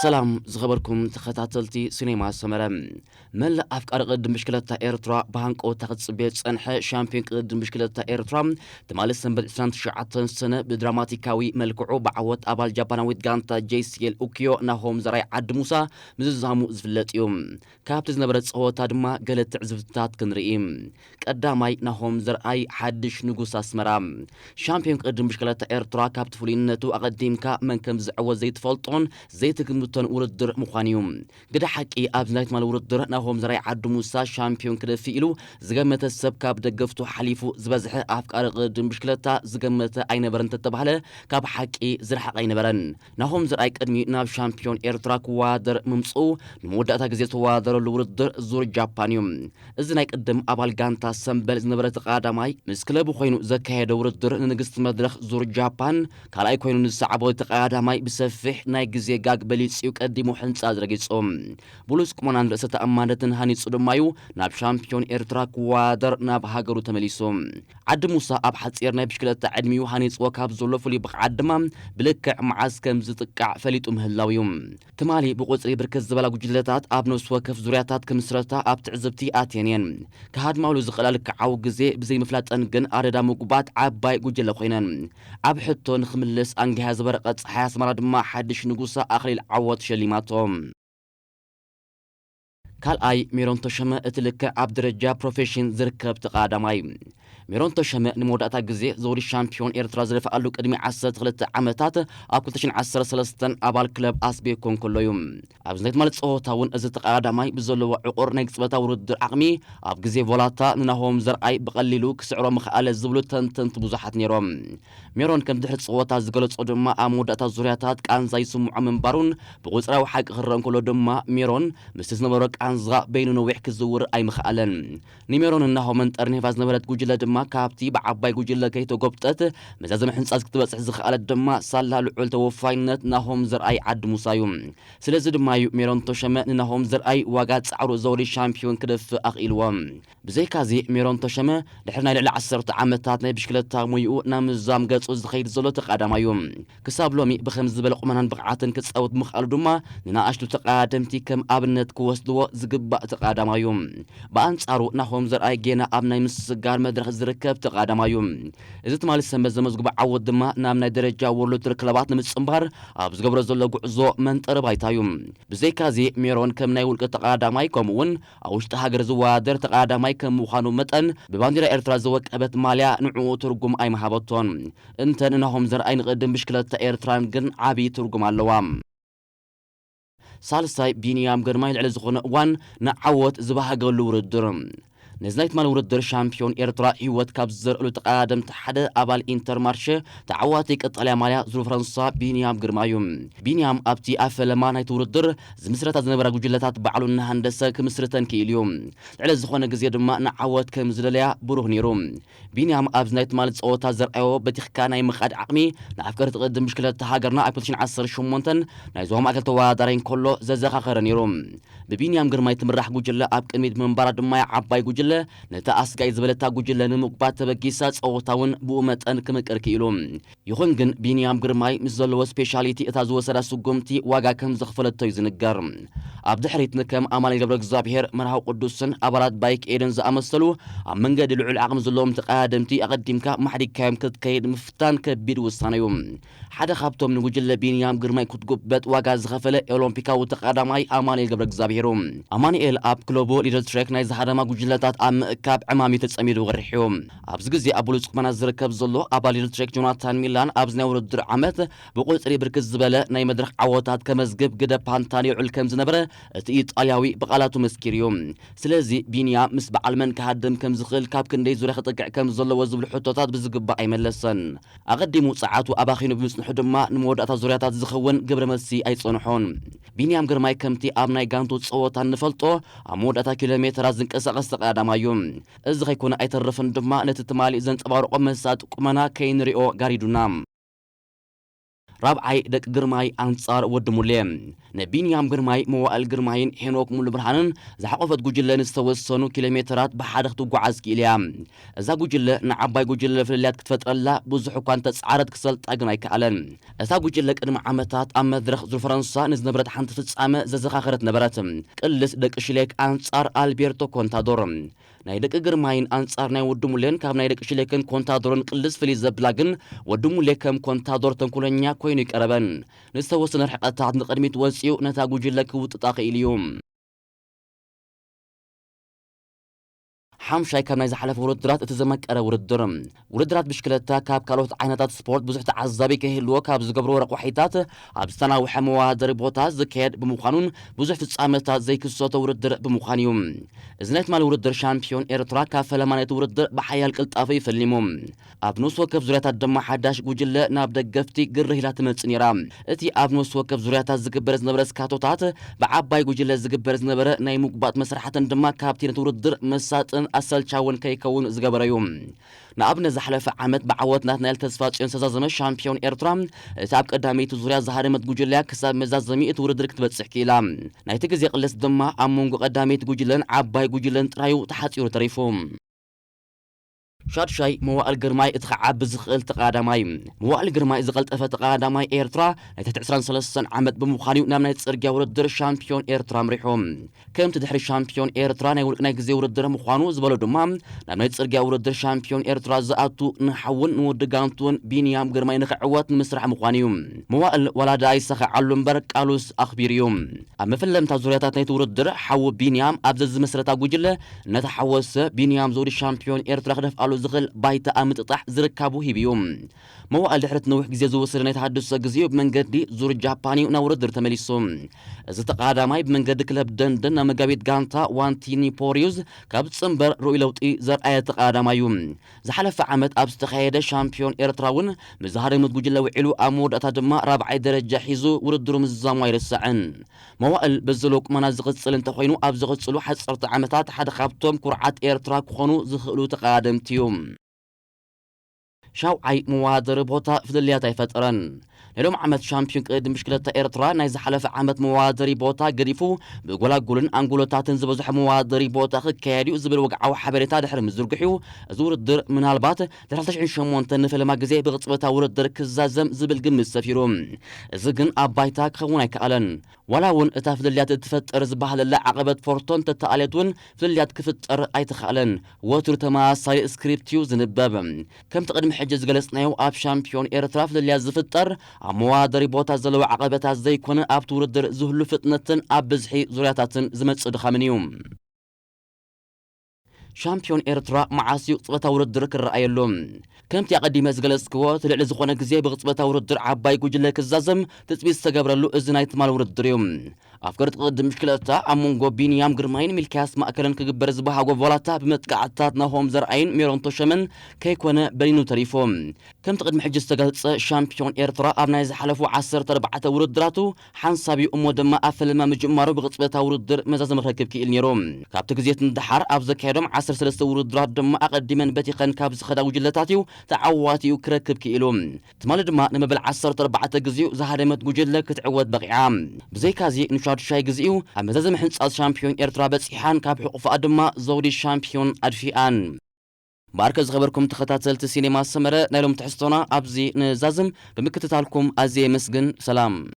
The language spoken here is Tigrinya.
ሰላም ዝኸበርኩም ተኸታተልቲ ሲኔማ ሰመረ። መላእ ኣፍቃሪ ቅድድም ብሽክለታ ኤርትራ ብሃንቀውታ ክትጽበዮ ዝጸንሐ ሻምፒዮን ቅድድም ብሽክለታ ኤርትራ ትማሊ ሰንበት ዕስራን ትሽዓተን ሰነ ብድራማቲካዊ መልክዑ ብዓወት ኣባል ጃፓናዊት ጋንታ ጄ ሲ ኤል ኡኪዮ ናሆም ዘርኣይ ዓዲ ሙሳ ምዝዛሙ ዝፍለጥ እዩ። ካብቲ ዝነበረ ጸወታ ድማ ገለ ትዕዝብትታት ክንርኢ። ቀዳማይ፣ ናሆም ዘርኣይ ሓድሽ ንጉስ ኣስመራ። ሻምፒዮን ቅድድም ብሽክለታ ኤርትራ ካብቲ ፍሉይነቱ ኣቐዲምካ መን ከም ዝዕወት ዘይትፈልጦን ዘይትግምቶን ውድድር ምዃኑ እዩ። ግደ ሓቂ፣ ኣብዚ ናይ ትማሊ ውድድር ናሆም ዘርኣይ ዓዲ ሙሳ ሻምፒዮን ክደፊ ኢሉ ዝገመተ ሰብ ካብ ደገፍቱ ሓሊፉ ዝበዝሐ ኣፍቃሪ ቅድድም ብሽክለታ ዝገመተ ኣይነበረን እንተተባህለ ካብ ሓቂ ዝረሓቐ ኣይነበረን። ናሆም ዘርኣይ ቅድሚ ናብ ሻምፒዮን ኤርትራ ክወዳደር ምምጽኡ ንመወዳእታ ግዜ ዝተወዳደረሉ ውድድር ዙር ጃፓን እዩ። እዚ ናይ ቅድም ኣባል ጋንታ ሰምበል ዝነበረ ተቐዳዳማይ ምስ ክለቡ ኮይኑ ዘካየደ ውድድር ንንግስቲ መድረኽ ዙር ጃፓን ካልኣይ ኮይኑ ንዝሰዓቦ ተቐዳዳማይ ብሰፊሕ ናይ ግዜ ጋግ በሊጹ እዩ ቀዲሙ ሕንጻ ዝረጊጹ። ብሉጽ ቁመናን ርእሰ ተኣማንነትን ሃኒጹ ድማ እዩ ናብ ሻምፒዮን ኤርትራ ክወዳደር ናብ ሃገሩ ተመሊሱ። ዓዲ ሙሳ ኣብ ሓጺር ናይ ብሽክለታ ዕድሚኡ ሃኒጽዎ ካብ ዘሎ ፍሉይ ብቕዓት ድማ ብልክዕ መዓዝ ከም ዝጥቃዕ ፈሊጡ ምህላው እዩ። ትማሊ ብቁጽሪ ብርክት ዝበላ ጉጅለታት ኣብ ነፍሲ ወከፍ ዙርያታት ክምስረታ ኣብ ትዕዝብቲ ኣትየን እየን። ክሃድማሉ ዝኽእላ ልክዓዊ ግዜ ብዘይምፍላጠን ግን ኣደዳ ምጉባት ዓባይ ጉጅለ ኮይነን። ኣብ ሕቶ ንኽምልስ ኣንጊሃ ዝበረቐ ጸሓይ ኣስመራ ድማ ሓድሽ ንጉሳ ኣኽሊል ዓወት ሸሊማቶ። ካልኣይ፣ ሜሮን ተሾመ፣ እቲ ልክዕ ኣብ ደረጃ ፕሮፌሽን ዝርከብ ተቐዳዳማይ። ሜሮን ተሾመ ንመወዳእታ ግዜ ዘውዲ ሻምፒዮን ኤርትራ ዝደፍኣሉ ቅድሚ ዓሰርተ ክልተ ዓመታት ኣብ ክልተ ሽሕን ዓሰርተ ሰለስተን ኣባል ክለብ ኣስቤኮ እንከሎ እዩ። ኣብዚ ናይ ትማሊ ጸወታ እውን እዚ ተቐዳዳማይ ብዘለዎ ዕቑር ናይ ቅጽበታዊ ውድድር ዓቕሚ ኣብ ግዜ ቮላታ ንናሆም ዘርኣይ ብቐሊሉ ክስዕሮ ምኽኣለ ዝብሉ ተንተንቲ ብዙሓት ነይሮም። ሜሮን ከም ድሕሪ ጸወታ ዝገለጾ ድማ ኣብ መወዳእታ ዙርያታት ቃንዛ ይስምዖ ምንባሩን ብቁጽራዊ ሓቂ ክረአ እንከሎ ድማ ሜሮን ምስቲ ዝነበሮ ቃንዛ በይኑ ነዊሕ ክዝውር ኣይምኽኣለን። ንሜሮንን ናሆምን ጠርኒፋ ዝነበረት ጉጅለ ድማ ካብቲ ብዓባይ ጉጅለ ከይተጎብጠት መዛዘሚ ሕንጻዝ ክትበጽሕ ዝኸኣለት ድማ ሳላ ልዑል ተወፋይነት ናሆም ዘርኣይ ዓዲ ሙሳ እዩ። ስለዚ ድማ እዩ ሜሮን ተሾመ ንናሆም ዘርኣይ ዋጋ ጻዕሩ ዘውዲ ሻምፒዮን ክደፍእ ኣኽኢልዎ። ብዘይካዚ ሜሮን ተሾመ ድሕሪ ናይ ልዕሊ ዓሰርተ ዓመታት ናይ ብሽክለታ ሞይኡ ናብ ምዛም ገጹ ዝኸይድ ዘሎ ተቐዳማይ እዩ። ክሳብ ሎሚ ብኸምዚ ዝበለ ቁመናን ብቕዓትን ክጻወት ምኽኣሉ ድማ ንንኣሽቱ ተቐዳደምቲ ከም ኣብነት ክወስድዎ ዝግባእ ተቐዳማይ እዩ። ብኣንጻሩ ናሆም ዘርኣይ ጌና ኣብ ናይ ምስግጋር መድረኽ ዝርከብ ተቐዳማይ እዩ። እዚ ትማሊ ሰንበት ዘመዝግቦ ዓወት ድማ ናብ ናይ ደረጃ ወርልድ ቱር ክለባት ንምጽንባር ኣብ ዝገብሮ ዘሎ ጉዕዞ መንጠሪ ባይታ እዩ። ብዘይካዚ ሜሮን ከም ናይ ውልቂ ተቐዳዳማይ ከምኡ እውን ኣብ ውሽጢ ሃገር ዝወዳደር ተቐዳዳማይ ከም ምዃኑ መጠን ብባንዲራ ኤርትራ ዝወቀበት ማልያ ንዕኡ ትርጉም ኣይምሃበቶን። እንተ ንናሆም ዘርኣይ ንቕድም ብሽክለታ ኤርትራን ግን ዓብዪ ትርጉም ኣለዋ። ሳልሳይ፣ ቢንያም ግርማይ ልዕሊ ዝኾነ እዋን ንዓወት ዝበሃገሉ ውድድር። ነዚ ናይ ትማሊ ውድድር ሻምፒዮን ኤርትራ ህይወት ካብ ዝዘርእሉ ተቐዳደምቲ ሓደ ኣባል ኢንተርማርሸ ተዓዋቲ ቀጠልያ ማልያ ዙር ፈረንሳ ቢንያም ግርማ እዩ። ቢንያም ኣብቲ ኣብ ፈለማ ናይቲ ውድድር ዝምስረታ ዝነበራ ጉጅለታት ባዕሉ እናሃንደሰ ክምስርተን ክኢሉ እዩ። ልዕሊ ዝኾነ ግዜ ድማ ንዓወት ከም ዝደለያ ብሩህ ነይሩ። ቢንያም ኣብዚ ናይ ትማሊ ጸወታ ዘርኣዮ በቲኽካ ናይ ምኻድ ዓቕሚ ንኣፍቀርቲ ቅድድም ብሽክለታ ሃገርና ኣብ ክልተ ሽሕን ዓሰርተ ሸሞንተን ናይ ዞባ ማእከል ተወዳዳራይ እንከሎ ዘዘኻኸረ ነይሩ። ብቢንያም ግርማይ ትምራሕ ጉጅለ ኣብ ቅድሚት ምንባራ ድማ ዓባይ ጉጅለ ነታ ኣስጋይ ዝበለታ ጉጅለ ንምጉባት ተበጊሳ ጸወታ እውን ብኡ መጠን ክምቅር ክኢሉ። ይኹን ግን ቢንያም ግርማይ ምስ ዘለዎ ስፔሻሊቲ እታ ዝወሰዳ ስጉምቲ ዋጋ ከም ዘኽፈለቶ እዩ ዝንገር። ኣብ ድሕሪት ንከም ኣማኑኤል ገብረ እግዚኣብሔር፣ መርሃዊ ቅዱስን ኣባላት ባይክ ኤደን ዝኣመሰሉ ኣብ መንገዲ ልዑል ዓቕሚ ዘለዎም ተቐዳደምቲ ኣቐዲምካ ማሕዲግካዮም ክትከይድ ምፍታን ከቢድ ውሳነ እዩ። ሓደ ካብቶም ንጉጅለ ቢንያም ግርማይ ክትጉበጥ ዋጋ ዝኸፈለ ኦሎምፒካዊ ተቐዳማይ ኣማኑኤል ገብረ እግዚኣብሔር እዩ። ኣማኑኤል ኣብ ክለቡ ሊደል ትሬክ ናይ ዝሃደማ ጉጅለታት ኣብ ምእካብ ዕማም እዩ ተጸሚዱ ወሪሑ። ኣብዚ ግዜ ኣብ ብሉጽ ቁመና ዝርከብ ዘሎ ኣባል ሊደል ትሬክ ጆናታን ሚላን ኣብዚ ናይ ውድድር ዓመት ብቁጽሪ ብርክት ዝበለ ናይ መድረኽ ዓወታት ከመዝግብ ግደ ፓንታን የውዕል ከም ዝነበረ እቲ ኢጣልያዊ ብቓላቱ መስኪሩ እዩ። ስለዚ ቢንያም ምስ በዓል መን ክሃድም ከም ዝኽእል፣ ካብ ክንደይ ዙርያ ክጥቅዕ ከም ዘለዎ ዝብሉ ሕቶታት ብዝግባእ ኣይመለሰን። ኣቐዲሙ ጸዓቱ ኣባኺኑ ብምጽንሑ ድማ ንመወዳእታ ዙርያታት ዝኸውን ግብረ መልሲ ኣይጸንሖን። ቢንያም ግርማይ ከምቲ ኣብ ናይ ጋንቱ ጸወታ እንፈልጦ ኣብ መወዳእታ ኪሎ ሜተራት ዝንቀሳቐስ ተቐዳዳማይ እዩ። እዚ ከይኮነ ኣይተርፍን ድማ ነቲ ትማሊ ዘንጸባረቖ መሳጢ ቁመና ከይንሪኦ ጋሪዱና። ራብዓይ ደቂ ግርማይ ኣንጻር ወዲ ሙሌ። ንቢንያም ግርማይ፣ መዋእል ግርማይን ሄኖክ ሙሉ ብርሃንን ዝሓቆፈት ጉጅለ ንዝተወሰኑ ኪሎ ሜተራት ብሓደ ክትጓዓዝ ክኢል እያ። እዛ ጉጅለ ንዓባይ ጉጅለ ፍልልያት ክትፈጥረላ ብዙሕ እኳ እንተጻዕረት ክሰልጣ ግን ኣይከኣለን። እታ ጉጅለ ቅድሚ ዓመታት ኣብ መድረኽ ዙር ፈረንሳ ንዝነበረት ሓንቲ ፍጻመ ዘዘኻኸረት ነበረት። ቅልስ ደቂ ሽሌክ ኣንጻር ኣልቤርቶ ኮንታዶር። ናይ ደቂ ግርማይን ኣንጻር ናይ ወዲ ሙሌን ካብ ናይ ደቂ ሽሌክን ኮንታዶርን ቅልስ ፍልይ ዘብላ ግን ወዲ ሙሌ ከም ኮንታዶር ተንኮለኛ ኮይኑ ይቀረበን ንዝተወሰነ ርሕቀታት ንቕድሚት ወጺኡ ነታ ጉጅለ ክውጥጣ ክኢል እዩ። ሓምሻይ ካብ ናይ ዝሓለፈ ውድድራት እቲ ዘመቀረ ውድድር። ውድድራት ብሽክለታ ካብ ካልኦት ዓይነታት ስፖርት ብዙሕ ተዓዛቢ ከይህልዎ ካብ ዝገብርዎ ረቋሒታት ኣብ ዝተናውሐ መወዳደሪ ቦታ ዝካየድ ብምዃኑን ብዙሕ ፍጻመታት ዘይክሰቶ ውድድር ብምዃን እዩ። እዚ ናይ ትማሊ ውድድር ሻምፒዮን ኤርትራ ካብ ፈለማ ናይቲ ውድድር ብሓያል ቅልጣፈ ይፈሊሙ። ኣብ ንኡስ ወከፍ ዙርያታት ድማ ሓዳሽ ጉጅለ ናብ ደገፍቲ ግርህ ኢላ ትመጽእ ነይራ። እቲ ኣብ ንኡስ ወከፍ ዙርያታት ዝግበር ዝነበረ ስካቶታት ብዓባይ ጉጅለ ዝግበር ዝነበረ ናይ ምጉባጥ መስራሕትን ድማ ካብቲ ነቲ ውድድር መሳጥን ኣሰልቻውን ከይከውን ዝገበረ እዩ። ንኣብነት ዝሓለፈ ዓመት ብዓወት ናትናኤል ተስፋጽዮን ዝተዛዘመ ሻምፒዮን ኤርትራ እቲ ኣብ ቀዳመይቲ ዙርያ ዝሃደመት ጉጅለ እያ ክሳብ መዛዘሚ እቲ ውድድር ክትበጽሕ ክኢላ። ናይቲ ግዜ ቅልስ ድማ ኣብ መንጎ ቀዳመይቲ ጉጅለን ዓባይ ጉጅለን ጥራዩ ተሓጺሩ ተሪፉ። ሻድሻይ መዋእል ግርማይ እቲ ክዓቢ ዝኽእል ተቐዳማይ። መዋእል ግርማይ ዝቐልጠፈ ተቐዳማይ ኤርትራ ናይ ትሕቲ ዕስራን ሰለስተን ዓመት ብምዃኑ እዩ ናብ ናይ ጽርግያ ውድድር ሻምፒዮን ኤርትራ ኣምሪሑ። ከምቲ ድሕሪ ሻምፒዮን ኤርትራ ናይ ውልቂ ናይ ግዜ ውድድር ምዃኑ ዝበሎ ድማ ናብ ናይ ጽርግያ ውድድር ሻምፒዮን ኤርትራ ዝኣቱ ንሓውን ንወዲ ጋንቱን ቢንያም ግርማይ ንኽዕወት ንምስራሕ ምዃኑ እዩ። መዋእል ዋላ ደኣ ኣይሰኸዓሉ እምበር ቃሉስ ኣኽቢሩ እዩ። ኣብ መፈለምታ ዙርያታት ናይቲ ውድድር ሓዉ ቢንያም ኣብ ዘዝመስረታ ጉጅለ እናተሓወሰ ቢንያም ዘውዲ ሻምፒዮን ኤርትራ ክደፍኣሉ ዝኽእል ባይታ ኣብ ምጥጣሕ ዝርካቡ ሂቡ እዩ። መዋእል ድሕሪ እቲ ነዊሕ ግዜ ዝወሰደ ናይ ተሃድሶ ግዜኡ ብመንገዲ ዙር ጃፓን እዩ ናብ ውድድር ተመሊሱ። እዚ ተቐዳዳማይ ብመንገዲ ክለብ ደንደን ናብ መጋቢት ጋንታ ዋንቲኒ ፖሪዩዝ ካብ ጽንበር ርኡይ ለውጢ ዘርኣየ ተቐዳዳማይ እዩ። ዝሓለፈ ዓመት ኣብ ዝተኻየደ ሻምፒዮን ኤርትራ እውን ምስ ዝሃደሙት ጉጅለ ውዒሉ ኣብ መወዳእታ ድማ ራብዓይ ደረጃ ሒዙ ውድድሩ ምዝዛሙ ኣይርሳዕን። መዋእል በዚ ዘሎ ቁመና ዝቕጽል እንተኾይኑ ኣብ ዝቕጽሉ ሓጸርቲ ዓመታት ሓደ ካብቶም ኩርዓት ኤርትራ ክኾኑ ዝኽእሉ ተቐዳደምቲ እዩ። ሻውዓይ መወዳደሪ ቦታ ፍልልያት ኣይፈጠረን። ናይ ሎም ዓመት ሻምፒዮን ቅድድም ብሽክለታ ኤርትራ ናይ ዝሓለፈ ዓመት መወዳደሪ ቦታ ገዲፉ ብጎላጉልን ኣንጎሎታትን ዝበዝሖ መወዳደሪ ቦታ ክካየድ እዩ ዝብል ወግዓዊ ሓበሬታ ድሕሪ ምዝርግሑ እዚ ውድድር ምናልባት ድሕሪ ክልተ ሽሕን ሸሞንተን ንፈለማ ግዜ ብቕጽበታዊ ውድድር ክዛዘም ዝብል ግምት ሰፊሩ። እዚ ግን ኣብ ባይታ ክኸውን ኣይከኣለን። ዋላ እውን እታ ፍልልያት እትፈጥር ዝበሃለላ ዓቐበት ፎርቶ እንተተኣልየት እውን ፍልልያት ክፍጠር ኣይተኻእለን። ወትሩ ተመሳሳሊ ስክሪፕት እዩ ዝንበብ። ከምቲ ቅድሚ ሕጂ ዝገለጽናዮ ኣብ ሻምፒዮን ኤርትራ ፍልልያት ዝፍጠር ኣብ መወዳደሪ ቦታ ዘለዎ ዓቐበታት ዘይኮነ ኣብቲ ውድድር ዝህሉ ፍጥነትን ኣብ ብዝሒ ዙርያታትን ዝመጽእ ድኻምን እዩ። ሻምፒዮን ኤርትራ መዓስ እዩ ቅጽበታዊ ውድድር ክረኣየሉ? ከምቲ ኣቐዲመ ዝገለጽክዎ እቲ ልዕሊ ዝኾነ ግዜ ብቅጽበታዊ ውድድር ዓባይ ጉጅለ ክዛዘም ትጽቢት ዝተገብረሉ እዚ ናይ ትማል ውድድር እዩ። ኣፍቀርቲ ቅድድም ብሽክለታ ኣብ መንጎ ቢንያም ግርማይን ሚልክያስ ማእከልን ክግበር ዝበሃጎ ቮላታ ብመጥቃዕትታት ናሆም ዘርኣይን ሜሮን ተሸመን ከይኮነ በኒኑ ተሪፉ። ከምቲ ቅድሚ ሕጂ ዝተገልጸ ሻምፒዮን ኤርትራ ኣብ ናይ ዝሓለፉ ዓሰርተ ኣርባዕተ ውድድራቱ ሓንሳብ እዩ እሞ ድማ ኣብ ፈለማ ምጅማሩ ብቕጽበታዊ ውድድር መዛዘሚ ክረክብ ክኢል ነይሩ። ካብቲ ግዜት ንደሓር ኣብ ዘካየዶም ዓሰርተ ሰለስተ ውድድራት ድማ ኣቐዲመን በቲኸን ካብ ዝኸዳ ጉጅለታት እዩ ተዓዋቲኡ ክረክብ ክኢሉ። ትማሊ ድማ ንመበል ዓሰርተ ኣርባዕተ ግዜኡ ዝሃደመት ጉጅለ ክትዕወት በቒዓ። ብዘይካዚ ንሻዱሻይ ግዜኡ ኣብ መዛዘሚ ሕንጻት ሻምፒዮን ኤርትራ በጺሓን ካብ ሕቑፋኣ ድማ ዘውዲ ሻምፒዮን ኣድፊኣን። ባርከ ዝኸበርኩም ተኸታተልቲ ሲኔማ ሰመረ ናይ ሎም ትሕዝቶና ኣብዚ ንዛዝም ብምክትታልኩም ኣዝየ የመስግን። ሰላም።